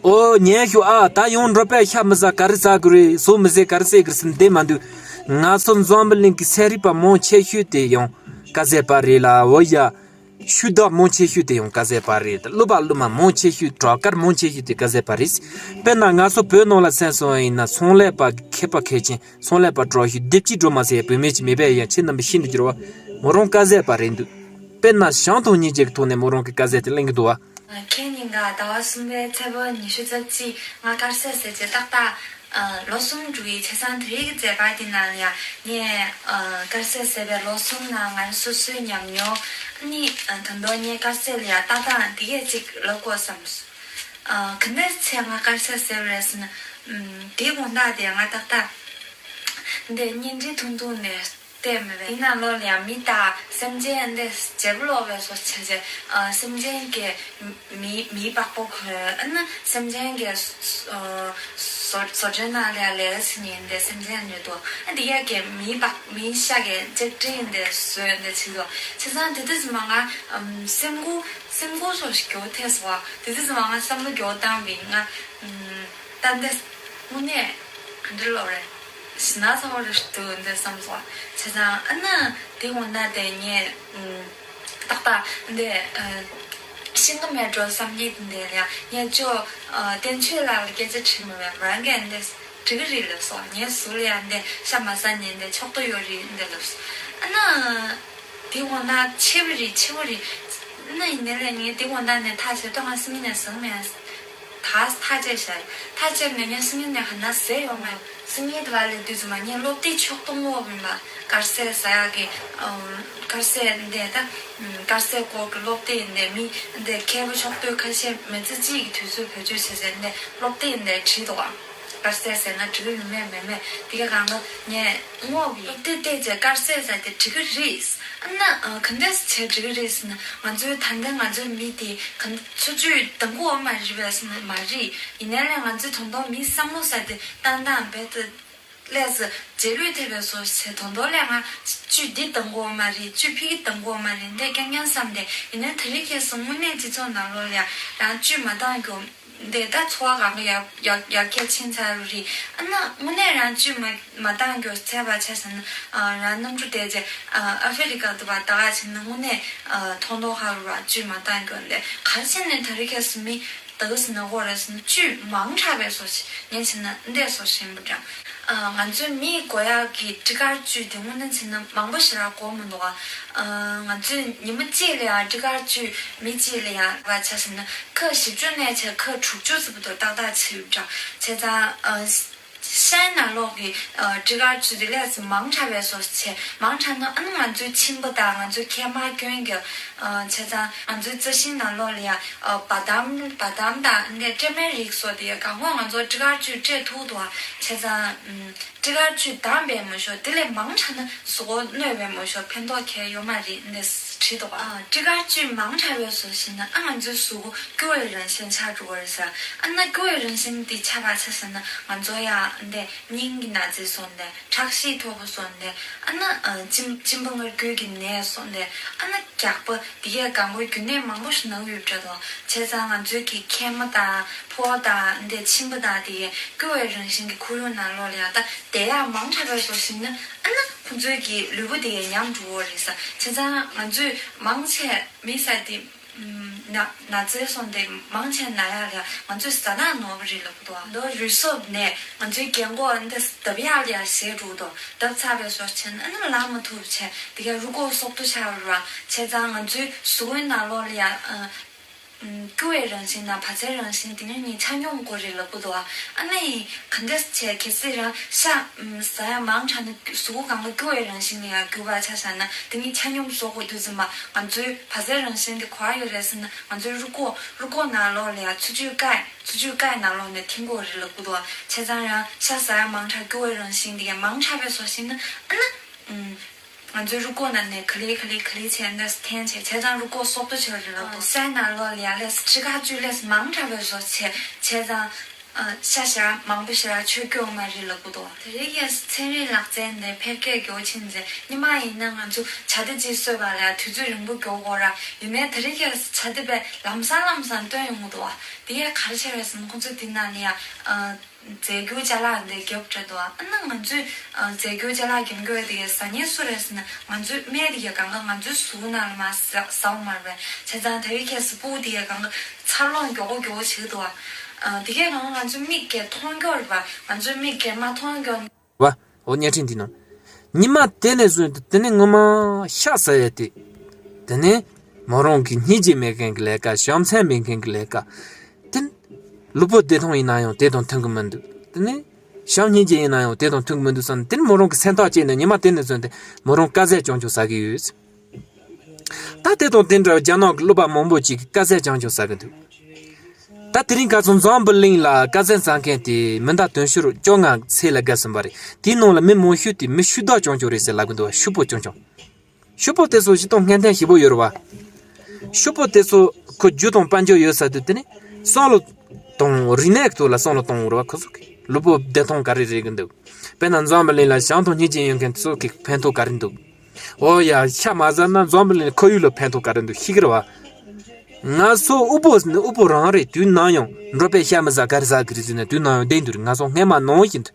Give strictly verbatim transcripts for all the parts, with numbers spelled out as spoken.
ཨོ་ཉན་ཤོག་ཨ། ད་ཡང་འགྲོ་པའི་ཤ་མི་ཟ་ག་རེ་ཟ་དགོས་རེད། ཟོག་མི་ཟ་ག་རེ་ཟ་དགོས་རེད་ཟེར་བསྡད་མ་འདུག་ང་ཚོ་འཛམ་བུ་གླིང་གི་ཚན་རིག་པ་མང་ཆེ་ཤོས་དེ་ཡང་དཀར་ཟས་པ་རེད་ལ། འོ་ཡ། ཤུ་དག་མང་ཆེ་ཤོས་དེ་ཡང་དཀར་ཟས་པ་རེད། སློབ་པ་སློབ་མ་མང་ཆེ་ཤོས་བྲག་དཀར་མང་ཆེ་ཤོས་དེ་དཀར་ཟས་པ་རེད། དཔེར་ན་ང་ཚོ་བོད་ནང་ལ་མཚོན་སོང་ཡིན་ན་ཚོང་ལས་པ་མཁས་པ་མཁས་ཅན། ཚོང་ལས་པ་དྲག་ཤོས་སྡེབ་གཅིག་འགྲོ་མ་ཟེར་བའི་བུད་མེད་ཅིག་མེད་པས། ཡ་ཁྱེད་རྣམ་པས་ཤེས་འདུག་གྱུར་བ། མོ་རང་དཀར་ཟས་པ་རེད་འདུག་དཔེར་ན་བྱམས་དང་སྙིང་རྗེ་གི་ཐོག་ནས་མོ་རང་གི་དཀར་ཟས་དེ་ལེན་གྱི་འདུག་བ། ཁེ་ཉིན་ག་ཟླ་བ་གསུམ་པའི་ཚེས་པ་ཉི་ཤུ་རྩ་གཅིག་ང་དཀར་ཟས་ཟས་རྗེས་ཏག་ཏག་ལོ་གསུམ་འགྲོ་ཡི་བྱས་ཙང་དེ་རིང་གི་མཛད་པ་འདི་ནང་ལ་ཡང་ངས་དཀར་ཟས་ཟས་པའི་ལོ་གསུམ་ནང་ང་རང་སོ་སོའི་ཉམས་མྱོང་ནི་ད་དུང་ངས་དཀར་ཟས་ལ་ཡང་ལྟ་སྟངས་འདི་གས་ཅིག་ལབ་དགོས་བསམ། ག་འདྲ་བྱས་ང་དཀར་ཟས་ཟས་པ་རེད་ཟེར་ན། དེའི་དགོང་དག་དེ་ང་ཏག་ཏག་འདི་བརྙན་འཕྲིན་ཐུང་ཐུང་ནས་བལྟས་མེད་པས། དེ་ནང་ལོགས་ལ་ཡང་མི་དང་སེམས་ཅན་འདི་བརྗེ་པོ་ལོག་པའི་བཟོ་བྱས་བྱས། སེམས་ཅན་གྱི་མི་མི་པགས་པོ་གོན། ཨ་ནི་སེམས་ཅན་གྱི་བཟོ་བཟོ་གྲྭའི་ནང་ལ་ཡང་ལས་ཀ་བྱེད་མཁན་འདི་སེམས་ཅན་རེད་འདུག་ཨ་འདི་ཡ་གི་མི་པགས་མི་ཤ་གི་ལྕགས་ཀྲིན་འདི་བཟོས་འདི་བྱེད་འདུག་བྱས་ཙང་དེ་དུས་ཙམ་པ་ང་སེམས་ཁུར་སེམས་ཁུར་སོགས་ཤིག་མགྱོགས་ཐེབས་སོང་བ། དེ་དུས་ཙམ་པ་ང་བསམ་བློ་མགྱོགས་བཏང་བས་ང་། ད་འདི་དངོས་གནས་ག་འདྲ་ལབ་རེད། ཞེ་ན་ཚ་བོ་རེད་འདུག་འདི་བསམ་སོང་། བྱས་ཙང་ཨ་ནི་དེ་འོ་ན་དེ་ངས་ཏག་ཏག་འདི་ཤེས་ཀྱི་མེད་འགྲོ་བསམ་གྱི་འདི་ལ་ཡ་ངས་ཅོ་བསྟན་ཆོས་ལགས་ལ་སྐད་ཆ་དྲིས་མི་བས། མོ་རང་གིས་འདི་འགྲིག་གི་རེད་ལབ་སོང་། ངའི་ཟུར་ལ་ཡ་འདི་ཤ་མ་ཟ་ནས་འདི་ཆོག་ཏུ་ཡོད་རེད་འདི་ལབ་སོང་། ཨ་ནི། དེ་འོ་ན་ཆེ་བོ་རེད་ཆེ་བོ་རེད། ན་ཡིན་ནའི་ལས་ངས་དེ་འོ་ན་ནས་ཐག་ཆོད་ཏོ་ང་སང་ཉིན་ནས་ཟ་མེད། ད་ཐག་བཅད་བཞག་ཐག་བཅད་ནས་ངས་སང་ཉིན་ནས་ག་ན་ཟས་ཡོང་མེད། སང་ཉིན་དེ་བ་ལས་དུས་ཙམ་མ་ངས་སློབ་དེབ་ཕྱོགས་གཏོང་འོག་མིན་པ་དཀར་ཟས་ཟ་ཡག་གི་དཀར་ཟས་འདི་ད་དཀར་ཟས་སྐོར་གྱི་སློབ་དེབ་འདི་མི་འདི་མཁས་པོ་ཕྱོགས་བསྡུས་ཁ་ཤས་མི་ཚེ་གཅིག་གི་དུས་ཚོད་བེད་སྤྱོད་བྱས་ཚེ་འདི་སློབ་དེབ་འདི་བྲིས་འདུག་ཨ། དཀར་ཟས་ཟས་ན་འགྲིག་གི་ཡོད་མེད་མེད་མེད་དེ་ག་གང་ག་ངས་ངོ་བོ་དེ་བལྟས་ཚེ་དཀར་ཟས་ཟ་དེ་འགྲིག་གི་རེད། ཨ་ན་ག་འདྲས་བྱས་འགྲིག་གི་རེད་ཟེར་ན་ང་ཚོའི་ད་ལྟ་ང་ཚོའི་མི་དེ་ག་འཚོ་བཅུད་འདང་གི་ཡོད་མ་རེད་པས་ཟེར་ན་མ་རེད། ཡིན་ནའི་ལས་ང་ཚོའི་ད་དུང་མི་བསམ་བློ་ཟ་དེ་ཏན་ཏན་རྦད་དེ་ལས་སུ་རྗེས་ལུས་ཐེབས་པའི་བཟོ་བྱས་ད་དུང་ལས་ང་བཅུད་འདི་འདང་གི་ཡོད་མ་རེད། བཅུད་ཕ་གི་འདང་གི་ཡོད་མ་རེད་འདི་རྐྱང་རྐྱང་བསམ་སྟེ། ཡིན་ནའི་དེ་རིང་ཁ་སང་དངོས་གནས་སྤྱི་ཚོགས་ནང་ལོགས་ལ་ཡང་རང་བཅུད་མ་འདང་རྒྱུ། འདི་ད་འཚོ་བ་གང་ག་ཡར་ཡར་ཡར་རྒྱས་ཕྱིན་ཚར་རེད། ཨ་ན་དངོས་གནས་རང་བཅུད་མ་མ་འདང་རྒྱུ་ཚད་པ་ཆ་བཞག་ན་རང་གནམ་གྲུ་བསྡད་རྗེས་ཨ་ཧྥེ་རི་ཀ་དུ་བ་ད་ག་ཕྱིན་ན་དངོས་གནས་ཐོག་མཐོ་ཁ་རུ་རང་བཅུད་མ་འདང་རྒྱུ་འདི་ག་རེ་བྱས་ནས་ད་རེས་ཁ་སང་མི་ད་ག་ཟེར་ན་འོ་རེད་ཟེར་ན་བཅུད་མང་དྲགས་པའི་བཟོ་ཞིག་ངས་བྱས་ན་འདི་བཟོ་ཞིམ་པོ་འདྲ། ང་ཚོའི་མིའི་དགོས་ཡག་གི་སྤྲི་དཀར་བཅུད་དེ་དངོས་གནས་བྱས་ན་མང་པོ་ཞེ་དྲག་དགོས་མི་འདུག་ཨ། ང་ཚོས་ཉི་མ་གཅིག་ལ་ཡང་སྤྲི་དཀར་བཅུད་མི་གཅིག་ལ་ཡང་བ་ཆ་བཞག་ན་ཁལ་བཞི་བཅུ་ནས་བྱས་ཁལ་དྲུག་ཅུ་ཙམ་དུ་ཏག་ཏག་ཆགས་ཡོད་འདྲ། བྱས་ཙང་ཤའི་ནང་ལོགས་ཀྱི་སྤྲི་དཀར་བཅུད་དེ་ལས་མང་དྲགས་པའི་བཟོ་བྱས་མང་དྲགས་ན་ཨ་ནི་ང་ཚོའི་མཆིན་པ་དང་ང་ཚོའི་མཁལ་མ་སྐྱོན་གྱི་བྱས་ཙང་ང་ཚོའི་རྩ་ཤིང་ནང་ལོགས་ལ་ཡང་བ་དམ་བ་དམ་དང་འདི་སྲན་མའི་རིགས་སོགས་དེ་གང་གོ་ང་ཚོ་སྤྲི་དཀར་བཅུད་སྤྲད་ཐུབ་འདུག་བ། བྱས་ཙང་། སྤྲི་དཀར་བཅུད་འདང་བས་མ་ཤོར་དེ་ལས་མང་དྲགས་ན་གཟུགས་པོ་གནོད་པས་མ་ཤོར་ཕན་ཐོགས་གང་ཡང་ཡོད་མ་རེད་འདི་བྲིས་འདུག་ཨ་སྤྲི་དཀར་བཅུད་མང་དྲགས་པའི་བཟོ་བྱས་ན་ཨ་ང་ཚོའི་གཟུགས་པོ་སྐྱོ་བའི་རང་བཞིན་ཆགས་འགྲོ་གི་རེད་ཟེར། ཨ་ན་སྐྱོ་བའི་རང་བཞིན་འདི་ཆགས་པ་ཆ་བཞག་ན་ང་ཚོ་ཡང་འདི་སྙིང་གི་ན་ཚ་སོགས་འདི་ཁྲག་ཤེད་མཐོ་པོ་སོགས་འདི་ཨ་ན་གཅིན་གཅིན་པ་མངར་སྐྱུར་གྱི་ནད་སོགས་འདི་ཨ་ན་རྒྱགས་པ་འདི་གས་གང་གོ་རྒྱུ་ནད་མང་པོ་ཞིག་ན་གི་ཡོད་འདྲ་འདུག་བྱས་ཙང་ང་ཚོའི་གི་མཁལ་མ་དང་ཕོ་བ་དང་འདི་མཆིན་པ་དང་འདི་གས་སྐྱོ་བའི་རང་བཞིན་གྱི་ཁོར་ཡུག་ནང་ལོགས་ལ་ཡང་ད། དེ་ཡང་མང་དྲགས་པའི་བཟོ་ཞིག་ན་ཨ་ན་ཁོང་ཚོའི་གི་ལུས་པོ་དེ་ཡང་ཉམས་འགྲོ་གི་རེད་ས། བྱས་ཙང་ང་ཚོས་མང་ཆེ་མི་ས་དེ་ན་ན་ཚའི་སོང་དེ་མང་ཆེ་ན་ཡག་ལ་ང་ཚོས་ཟ་ནག་ནོར་བ་རེད་ལབ་འདུག་མདོ་རུས་སོབ་ནས་ང་ཚོའི་རྒན་གོག་འདི་བརྡབ་ཡག་ལ་ཡང་བཞེས་འགྲོ་འདུག་བརྡབ་ཚར་བའི་བཟོ་ཞིག་ན་ཨ་ན་ལངས་མ་ཐུབ་བྱས་དེ་ག་རུས་ཁོག་སོབ་ཏོ་ཆགས་རུ་ར། བྱས་ཙང་ང་ཚོའི་གཟུགས་པོའི་ནང་ལོགས་ལ་ཡང་། སྐྱུར་བའི་རང་བཞིན་དང་བ་ཚྭའི་རང་བཞིན་དེ་གཉིས་གཉིས་ཆ་སྙོམས་སྐོར་རེད་ལབ་ཀྱི་འདུག་ཨ་ནི་ག་འདྲས་བྱས་གལ་སྲིད་རང་ཤ་ཟ་ཡ་མང་དྲགས་ན་གཟུགས་པོ་གང་ག་སྐྱུར་བའི་རང་བཞིན་ལ་ཡང་འགྱུར་བ་ཆ་བཞག་ན་དེ་གཉིས་ཆ་སྙོམས་བཟོ་དགོས་དུས་ཙམ་པ་ང་ཚོའི་བ་ཚྭའི་རང་བཞིན་དེ་ག་པར་ཡོད་རེད་ཟེར་ན་ང་ཚོའི་རུས་ཁོག་རུས་ཁོག་ནང་ལོགས་ལ་ཡང་འཚོ་བཅུད་བཀག་འཚོ་བཅུད་བཀག་ནང་ལོགས་ནས་འཐེན་དགོས་རེད་ལབ་ཀྱི་འདུག་བྱས་ཙང་རང་ཤ་ཟ་ཡ་མང་དྲགས་སྐྱུར་བའི་རང་བཞིན་དེ་ག་མང་དྲགས་པའི་བཟོ་ཞིག་ན་ཨ་ན། ང་ཚོའི་རུས་ཁོག་ནང་ནས་ག་ལེ་ག་ལེ་ག་ལེ་བྱས་ནས་འཐེན་བྱས་བྱས་ཙང་རུས་ཁོག་སོབ་ཏོ་ཆགས་རེད་ལབ་འདུག་སའི་ནང་ལོགས་ལ་ཡང་ལས་སྤྲི་དཀར་བཅུད་ལས་མང་དྲགས་པའི་བཟོ་བྱས་བྱས་ཙང་ ཨ། ཤ་ཞེ་དྲག་མང་པོ་ཞེ་དྲག་མཆོད་རྒྱུ་ཡོད་མ་རེད་ལབ་གི་འདུག་དེ་རིང་གི་ཚན་རིག་ལག་རྩལ་འདི་འཕེལ་རྒྱས་མགྱོགས་ཕྱིན་ཚེ་སྔོན་མ་ཡིན་ན་ང་ཚོ་བྱ་དེ་ཅིག་གསོད་པ་ལ་དུས་ཚོད་རིང་པོ་འགོར་གི་རེད། ཡིན་ནའི་དེ་རིང་གི་བྱ་དེ་དཔེ་ལམ་སང་ལམ་སང་བཏོན་ཡོང་གི་འདུག་དེ་ཡང་ག་རེ་བྱས་རེད་ཟེར་ན་ཁོང་ཚོ་དེ་ནང་ནས་ཡང་ཨ། རྫས་འགྱུར་ཅ་ལག་འདི་རྒྱབ་སྤྲད་འདུག་ཨ་ནི་ང་ཚོས་ཨ། རྫས་འགྱུར་ཅ་ལག་རྒྱབ་མཁན་དེ་གས་ཟ་མཁན་སུ་རེད་ཟེར་ན་ང་ཚོའི་སྨན་དེ་གས་གང་ག་ང་ཚོའི་གཟུགས་ནང་ལ་མར་ཟ་ཟ་འོང་མ་རེད་པས། བྱས་ཙང་དེ་རིང་གི་སྤུ་གུ་དེ་གས་གང་ག་འཚར་ལོངས་མགྱོགས་པོ་མགྱོགས་པོ་བྱེད་ཀྱི་འདུག་ཨ། དེ་གས་གང་ག་ང་ཚོའི་མིག་གིས་མཐོང་རྒྱུ་རེད་པ། ང་ཚོའི་མིག་གིས་མ་མཐོང་རྒྱུ། བ། འོ་བརྙན་འཕྲིན་འདི་ནང་། ཉི་མ་དེ་ནས་བཟུང་སྟེ་དེ་ནས་ངོ་མ་ཤ་ཟ་ཡས་དེ། དེ་ནས་མོ་རང་གི་སྙིང་རྗེ་མེད་མཁན་གྱི་ལས་ཀ། བྱམས་སེམས་མེད་མཁན་གྱི་ལས་ཀ། དེ་ནས་ལུས་པོ་བདེ་ཐང་ཡིན་ན་ཡང་དེ་དང་མཐུན་གི་མི་འདུག་དེ་ནས་བྱམས་སྙིང་རྗེ་ཡིན་ན་ཡང་དེ་དང་མཐུན་གི་མི་འདུག་བསམ་ནས་དེ་ནས་མོ་རང་གི་སེམས་ཐག་བཅད་ནས་ཉི་མ་དེ་ནས་བཟུང་སྟེ་མོ་རང་དཀར་ཟས་རྐྱང་རྐྱང་ཟ་གི་ཡོད། ད་དེ་དང་དེ་འདྲ་བའི་རྒྱ་ནག་གི་གླུ་པ་མང་པོ་ཅིག་གིས་དཀར་ཟས་རྐྱང་རྐྱང་ཟ་གི་འདུག་ད་དེ་རིང་ཁ་སང་འཛམ་བུ་གླིང་ལ་དཀར་ཟས་ཟ་མཁན་དེ་མི་འདྲ་དུང་ཕྱུར་བཅོ་ལྔ་ཚད་ལ་བརྒལ་ཟིན་པ་རེད། དེའི་ནང་ལ་མི་མང་ཤོས་དེ་མི་ཤུགས་ལྡན་རྐྱང་རྐྱང་རེད་ཟེར་ལབ་གི་འདུག་ཤུགས་པོ་རྐྱང་རྐྱང་། ཤུགས་པོ་དེ་ཚོ་སྤྱིར་བཏང་སྔོན་ཐོན་ཞེ་པོ་ཡོད་རེད་བ། ཤུགས་པོ་དེ་ཚོ་ཁོ་རྒྱུ་དང་དཔལ་འབྱོར་ཡོད་ས་དེ་དེ་ནི་བསམ་བློ་གཏོང་། རིག་གནས་ཐོག་ལ་བསམ་བློ་གཏོང་དགོས་རེད་བ། ཁོ་ཚོ་གི་ལུས་པོ་བདེ་ཐང་ག་རེ་རེད་གི་འདུག་དཔེར་ན་འཛམ་བུ་གླིང་ལ་བྱམས་དང་སྙིང་རྗེ་ཡོད་མཁན་དེ་ཚོ་གི་ཕན་ཐོགས་ག་རེ་འདུག་འོ་ཡ། ཤ་མ་ཟ་ན་འཛམ་བུ་གླིང་ཁོར་ཡུག་ལ་ཕན་ཐོགས་ག་རེ་འདུག་ཤེས་ཀྱི་རེད་བ། ང་ཚོ་དབུལ་པོ་ནི་དབུལ་པོ་རང་རེད། དུས་ནམ་ཡང་འགྲོ་པའི་ཤ་མི་ཟ་ག་རེ་ཟ་གི་རེད་ཟེར་ནས་དུས་ནམ་ཡང་བསྡད་འདུག་རེད། ང་ཚོ་སྔོན་མ་ནང་བཞིན་དུ་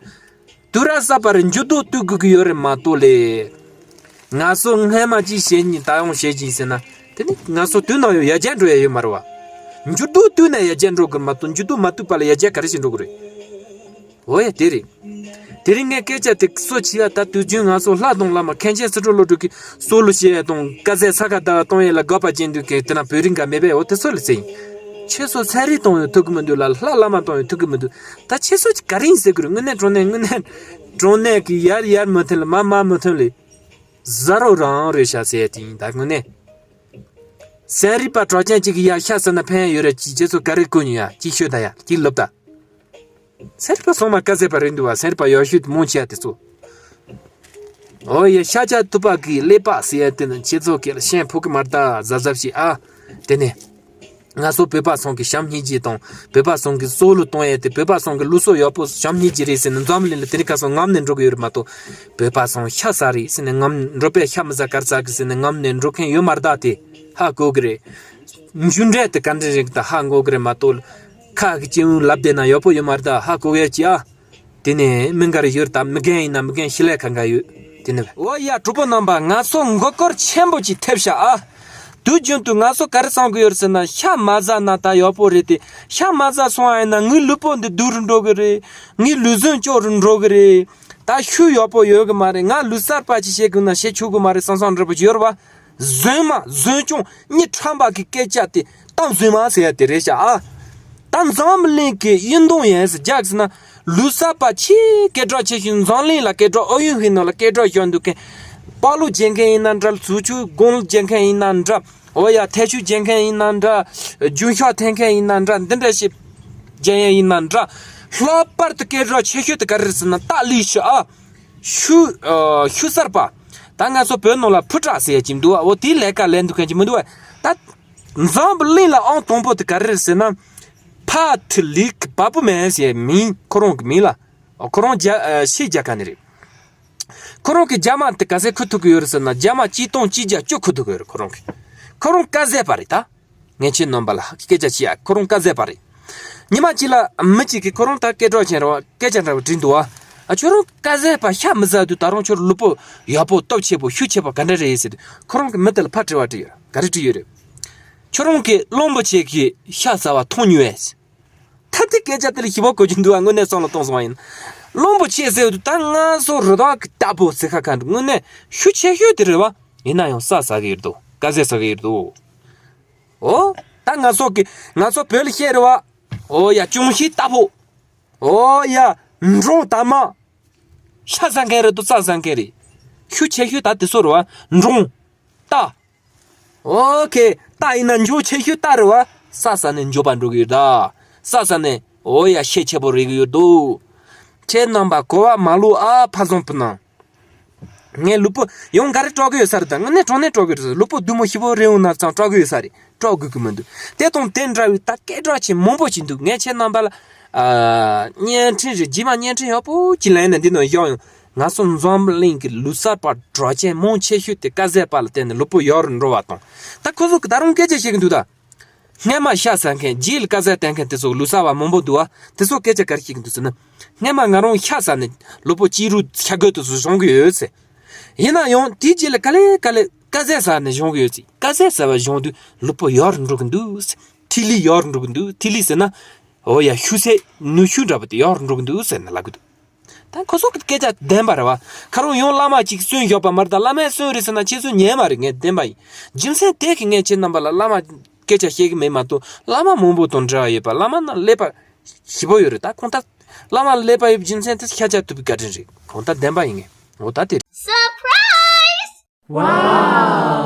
དུས་རབས་གསར་པར་འགྱུར་ལྡོག་གཏོང་དགོས་ཀྱི་ཡོད་རེད་མ་གཏོགས་ལས། ང་ཚོ་སྔོན་མ་ཅི་བྱེད་ཀྱིན་ད་ཡང་བྱེད་ཀྱིན་ཟེར་ན་དེ་ནི་ང་ཚོ་དུས་ནམ་ཡང་ཡར་རྒྱས་འགྲོ་ཡ་ཡོད་མ་རེད་བ། འགྱུར་ལྡོག་བཏང་ནས་ཡར་རྒྱས་འགྲོ་དགོས་མ་གཏོགས་འགྱུར་ལྡོག་མ་བཏང་བ་ལ་ཡར་རྒྱས་ག་རེ་ཞིག་འགྲོ་གི་རེད། འོ་ཡ་དེ་རེད། དེ་རིང་ངས་སྐད་ཆ་དེ་གསོ་བྱས་ཡ། ད་དུས་རྒྱུན་ང་ཚོ་ལྷ་དང་བླ་མ་མཁན་ཆེན་སི་ཁྲོན་བློ་གྲོས་ཀྱིས་གསོལ་ལོ་བྱེད་ཡ་དང་དཀར་ཟས་ས་ཁ་བརྡབ་གཏོང་ཡ་ལ་དགག་པ་བྱེད་འདུག་གི་དེ་ན་བོད་རིགས་འགའ་མེད་པས། འོ་དེ་ཚོ་ལ་ཟེར་ཡིན། ཁྱེད་ཚོ་ཚན་རིག་གཏོང་ཡང་ཐུབ་ཀྱི་མི་འདུག་ལ། ལྷ་བླ་མ་གཏོང་ཡང་ཐུབ་ཀྱི་མི་འདུག་ད་ཁྱེད་ཚོ་ག་རེ་ཡིན་ཟེར་གི་རེད། དངོས་གནས་དྲང་གནས་དངོས་གནས་དྲང་གནས་ཀྱི་ཡར་ཡར་མི་མཐུན་ལ་མར་མར་མི་མཐུན་ལ། ཟ་རོ་རང་རེད་ཤག་ཟེར་ཡ་དེ་ཡིན། ད་དངོས་གནས་ཚན་རིག་པ་གྲགས་ཅན་གཅིག་གིས་ཡ་ཤ་ཟ་ན་ཕན་ཡོད་རེད་ཅེས་ཁྱེད་ཚོ་ག་རེ་གོ་མྱོང་ཡ། གཅིག་ཤོད་ད་ཡ། གཅིག་ལབ་ད། ཚན་རིག་པ་ཚང་མ་དཀར་ཟས་པ་རེད་འདུག་བ། ཚན་རིག་པ་ཡག་ཤོས་དེ་མང་ཆེ་བ་དེ་ཚོ། ཨོ་ཡ། ཤ་བཅད་ཐུབ་པ་གི་ཀླད་པ་ཟེར་ཡ་དེ་ནི་ཁྱེད་ཚོ་གི་ལ་ཤན་ཕོག་གི་མ་རེད་ད། གཟབ་གཟབ་བྱེད་ཨ། དེ་ནས་ང་ཚོ་བོད་པ་ཚང་གི་བྱམས་སྙིང་རྗེ་དང་བོད་པ་ཚང་གི་གསོལ་ལོ་གཏོང་ཡ་དེ་བོད་པ་ཚང་གི་ལུགས་སྲོལ་ཡག་པོ་བྱམས་སྙིང་རྗེ་རེད་ཟེར་ནས་འཛམ་གླིང་ལ་དེ་རིང་ཁ་སང་ངོམ་ནས་འགྲོ་གི་ཡོད་རེད་མ་གཏོགས། བོད་པ་ཚང་ཤ་ཟ་རེད་ཟེར་ནས་ངོམ། འགྲོ་པའི་ཤ་མི་ཟ་གར་ཟ་གི་ཟེར་ནས་ངོམ་ནས་འགྲོ་མཁན་ཡོད་མ་རེད་ད། དེ་ཧ་གོ་གི་རེད། མཇུག་འབྲས་དེ་ག་འདྲ་རེད་ད་ཧ་གོ་གི་རེད་མ་གཏོགས། ཁ་གི་སྤྱི་བོ་ལབ་བསྡད་ན་ཡག་པོ་ཡོད་མ་རེད་ད། ཧ་གོ་གི་ཡ་ཅི་ཨ། དེ་ནས་མི་འགའ་རེ་ཡོད་ད། མི་རྒན་ཡིན་ན་མི་རྒན་ཤི་ལས་ཁ་འགའ་ཡོད། དེ་ནས་འོ་ཡ། གྲོགས་པོ་རྣམ་པ། ང་ཚོ་མགོ་སྐོར་ཆེན་པོ་ཅིག་ཐེབས་ཤག་ཨ། དུས་རྒྱུན་དུ་ང་ཚོ་ག་རེ་བསམ་གི་ཡོད་ཟེར་ན་ཤ་མ་ཟ་ན་ད་ཡག་པོ་རེད་དེ། ཤ་མ་ཟ་སོང་བ་ཡིན་ན་ངའི་ལུས་པོ་འདི་སྡུག་རུ་འགྲོ་གི་རེད། ངའི་ལུས་ཟུངས་སྐྱོ་རུ་འགྲོ་གི་རེད། ད་ཤུགས་ཡག་པོ་ཡོད་གི་མ་རེད། ང་ལུས་གསར་པ་ཅིག་བྱེད་དགོས་ན་བྱེད་ཆོག་གི་མ་རེད་བསམ་བསམ་འདྲ་པོ་ཅིག་ཡོད་རེད་བ། ཟོན་མ་ཟོན་ཅུང་གཉིད་ཁྲམ་པ་གི་སྐད་ཆ་དེ་གཏམ་ཟོན་མ་ཟེར་ཡ་དེ་རེད་ཤག་ཨ། ད་འཛམ་གླིང་གི་ཡིན་དོང་ཡན་ཟེར་རྒྱག་ཟེར་ན། ལུས་གསར་པ་ཆེས་སྐད་གྲགས་ཆེ་ཤོས། འཛམ་གླིང་ལ་སྐད་གྲགས། ཨོ་ཡུན་ཧི་ནང་ལ་སྐད་གྲགས་བཞག་འདུག་མཁན། པགས་ལུག་བརྗེ་མཁན་ཡིན་ན་འདྲ། གཟུགས་ཆུ་དགུང་ལོ་བརྗེ་མཁན་ཡིན་ན་འདྲ། ཨོ་ཡ། ཐལ་ཆུ་བརྗེ་མཁན་ཡིན་ན་འདྲ། རྒྱུན་ཤོག་འཐེན་མཁན་ཡིན་ན་འདྲ། འདི་འདྲ་ཞིག་བརྗེ་ཡ་ཡིན་ན་འདྲ། ལྷག་པར་དུ་སྐད་གྲགས་ཆེ་ཤོས་དེ་ག་རེ་རེད་ཟེར་ན། སྟག་ལུས་ཤུ་ཨ། ཤུ་ཨ། ཤུ་གསར་པ། ད་ང་ཚོ་བོད་ནང་ལ་ཕུ་དྲག་ཟེར་ཡ་ཅིག་འདུག་ཨ། འོ་དེའི་ལས་ཀ་ལས་འདུག་མཁན་ཅིག་མི་འདུག་ཨ། ད་འཛམ་བུ་གླིང་ལ་ཨང་དང་པོ་དེ་ག་རེ་རེད་ཟེར་ན། ཕ་ཐི་ལི་ཁི་བ་པུ་མན་ཟེར་མིང་། ཁོ་རང་གི་མིང་ལ། ཁོ་རང་རྒྱ་ཨ། ཕྱི་རྒྱལ་ཁབ་ནས་རེད། ཁོ་རང་གི་རྒྱ་མ་དེ་ག་ཚད་ཁུར་ཐུབ་ཀྱི་ཡོད་རེད་ཟེར་ན། རྒྱ་མ་གཅིག་སྟོང་གཅིག་བརྒྱ་བཅུ་ཁུར་ཐུབ་ཀྱི་ཡོད་རེད་ཁོ་རང་གི། ཁོ་རང་དཀར་ཟས་པ་རེད་ད། ངས་ཁྱེད་རྣམ་པ་ལ་སྐད་ཆ་བཤད་ཡ། ཁོ་རང་དཀར་ཟས་པ་རེད། ཉི་མ་གཅིག་ལ་མི་གཅིག་གིས་ཁོ་རང་ད་སྐད་གྲགས་ཅན་རེད་བ། སྐད་ཆ་འདྲ་བ་དྲིས་འདུག་བ། ཨ། ཁྱོད་རང་དཀར་ཟས་པ་ཤ་མི་ཟ་དུས་ད་རུང་ཁྱོད་ལུས་པོ་ཡག་པོ་སྟོབས་ཆེ་པོ་ཤུགས་ཆེ་པོ་ག་འདྲ་རེད་ཟེར་དུས། ཁོ་རང་གིས་མི་དེ་ལ་ཕར་དྲི་བ་དྲིས་ཡོད་རེད། ག་རེ་དྲིས་ཡོད་རེད། ཁྱོད་རང་གིས་གླང་པོ་ཆེ་གི་ཤ་ཟ་བ་མཐོང་མྱོང་ངས། ད་དེ་སྐད་ཆ་དེ་ལ་ཞིབ་པོ་གོ་རྒྱུ་འདུག་བ། དངོས་གནས་བསམ་བློ་གཏོང་སོང་བ་ཡིན། གླང་པོ་ཆེ་ཟེར་དུས་ད་ང་ཚོ་རི་དྭགས་ཀྱི་རྟ་ཕོ་ཟེར་ཁ་ཁ་འདུག་དངོས་གནས་ཤུགས་ཆེ་ཤོས་དེ་རེད་བ། ཡིན་ན་ཡང་ས་ཟ་གི་ཡོད་དོ། དཀར་ཟས་ཟ་གི་ཡོད་དོ། ཨོ། ད་ང་ཚོ་གི་ང་ཚོ་བོད་ལ་བཤད་རེད་བ། ཨོ་ཡ། ཅུང་ཞིག་རྟ་ཕོ། ཨོ་ཡ། འབྲོང་དར་མ། ཤ་ཟ་མཁན་རེད་དོ། ས་ཟ་མཁན་རེད། ཤུགས་ཆེ་ཤོས་ད་དེ་ཚོ་རེད་བ། འབྲོང་། རྟ། ཨོ་ཁེ། རྟ་ཡིན་ན་མགྱོགས་ཆེ་ཤོས་རྟ་རེད་བ། ས་ཟ་ནས་མགྱོགས་པ་འགྲོ་གི་ཡོད་ད། ས་ཟ་ནས་ཨོ་ཡ་ཤེད་ཆེ་པོ་རེད་གི་ཡོད་དོ། ཁྱེད་རྣམ་པ་གོ་བ་མ་ལོག་ཨ། ཕ་བཟང་བུ་ནང་། ངའི་ལུས་པོ་ཡང་ག་རེ་སྐྲག་གི་ཡོད་ས་རེད་ད། དངོས་གནས་དྲང་གནས་སྐྲག་གི་རེད། ལུས་པོ་བདུད་མོ་ཞིབ་པོ་རེ་འོང་ན་ཙང་སྐྲག་གི་ཡོད་ས་རེད། སྤྲོ་དགོས་ཀྱི་མི་འདུག་དེ་དང་དེ་འདྲ་བའི་ད་སྐད་གྲགས་ཆེན་མང་པོ་ཞིག་འདུག་ངས་ཁྱེད་རྣམ་པ་ལ་ཨ་བརྙན་འཕྲིན་རེད། རྗེས་མ་བརྙན་འཕྲིན་ཡག་པོ་ཅིག་ལེན་ནས་འདི་ནང་བཞག་ཡོང་། ང་ཚོ་འཛམ་གླིང་གི་ལུགས་གསར་པ་གྲགས་ཅན་མང་ཆེ་ཤོས་དེ་དཀའ་ཟས་པ་ལ་བརྟེན་ནས་ལུས་པོ་ཡག་རུ་འགྲོ་བ་དང་། ད་ཁོ་ཚོ་གི་ད་རུང་སྐད་ཆ་བཤད་ཀྱི་འདུག་ད། སྔས་མ་ཤ་ཟ་མཁན་རྗེས་ལ་དཀའ་ཟས་བསྟེན་མཁན་དེ་ཚོ་ལུགས་གསར་བ་མང་པོ་འདུག་བ། དེ་ཚོ་སྐད་ཆ་ག་རེ་བཤད་ཀྱི་འདུག་ཟེར་ན། སྔས་མ་ང་རང་ཤ་ཟ་ནས་ལུས་པོ་སྐྱིད་རུ་ཤ་རྒོད་དེ་ཚོ་བྱུང་གི་ཡོད་ཟེར། ཡིན་ན་ཡང་དེའི་རྗེས་ལ་ག་ལེ་ག་ལེ་དཀའ་ཟས་ཟ་ནས་བྱུང་གི་ཡོད་ཟེར། དཀའ་ཟས་ཟ་བ་བྱུང་དུས་ལུས་པོ་ཡག་རུ་འགྲོ་གི་འདུག་ཟེར། ཐིག་ལེ་ཡག་རུ་འགྲོ་གི་འདུག་ཐིག་ལེ་ཟེར་ན། འོ་ཡ་ཤུགས་ཚད་ནུས་ཤུགས་འདྲ་པོ་དེ་ཡག་རུ་འགྲོ་གི་འདུག་ཟེར་ནས་ལབ་གི་འདུག་ད་ཁོ་ཚོ་གི་སྐད་ཆ་བདེན་པ་རེད་བ། ཁ་རོག་ཡང་བླ་མ་གཅིག་གསོན་བཞག་པ་མ་རེད། ད་བླ་མས་གསོན་རེད་ཟེར་ན་ཁྱེད་ཚོ་ཉན་མ་རེད། ངས་བདེན་པ་ཡིན། རྒྱུ་མཚན་དེ་གི་ངས་ཁྱེད་རྣམ་པ་ལ་བླ་མ་སྐད་ཆ་བཤད་གི་མེད་མ་གཏོགས། བླ་མ་མང་པོ་དང་འབྲེལ་བ་ཡོད་པ། བླ་མ་རྣམས་ཀླད་པ་ཞིབ་པོ་ཡོད་རེད། ད་གང་ལྟར་བླ་མ་ཀླད་པ་ཡོད་པའི་རྒྱུ་མཚན་དེ་ཤ་ཆ་ཐུབ་པའི་བཀའ་དྲིན་རེད། གང་ལྟར་བདེན་པ་ཡིན། ངས་འོ་ད་དེ་རེད། Surprise! Wow!